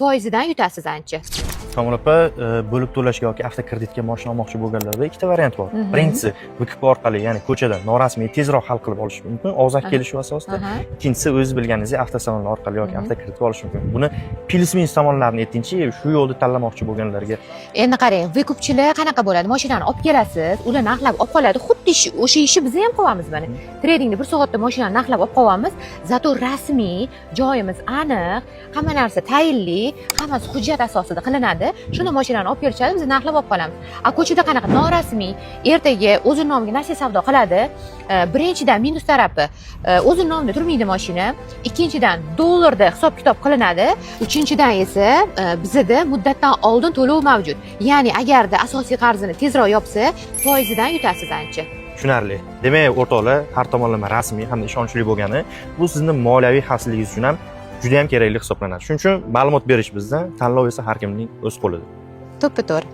Foizidan yutasiz ancha. Komil opa, bo'lib to'lashga yoki avtokreditga moshina olmoqchi bo'lganlarda ikkita variant bor. Birinchisi ВКП orqali, ya'ni ko'chada norasmiy tezroq hal qilib olish mumkin, og'zaki kelishuv asosida. Ikkinchisi, o'zingiz bilganingizdek, avtosalonlar orqali yoki avtokreditga olish mumkin. Buni plyus minus tomonlarini aytingchi, shu yo'lni tanlamoqchi bo'lganlarga. Endi qarang, выкуп chilar qanaqa bo'ladi? Mashinani olib kelasiz, ular narxlab olib qoladi. Xuddi o'sha ishni biz ham qilyapmiz mana. Tradingda bir soatda mashinani narxlab olib qolyapmiz. Зато rasmiy, joyimiz aniq, hamma narsa tayinli, hammasi hujjat asosida qilinadi. Shunda mashinani olib kelishadi, biz narxlab olib qolamiz. A ko'chada qanaqa? Norasmiy, ertaga o'zini nomiga nasiya savdo qiladi. Birinchidan, minus tarafi, o'zini nomida turmaydi mashina. Ikkinchidan, dollarda hisob kitob qilinadi. Uchinchidan esa bizada muddatdan oldin to'lov mavjud. Ya'ni agarda asosiy qarzini tezroq yopsa, foizidan yutasiz ancha. Tushunarli. Demak, o'rtoqlar, har tomonlama rasmiy hamda ishonchli bo'lgani bu sizni moliyaviy xavfsizligingiz uchun ham juda ham kerakli hisoblanadi. Shuning uchun ma'lumot berish bizdan, tanlov esa har kimning o'z qo'lida. To'ppa to'g'ri.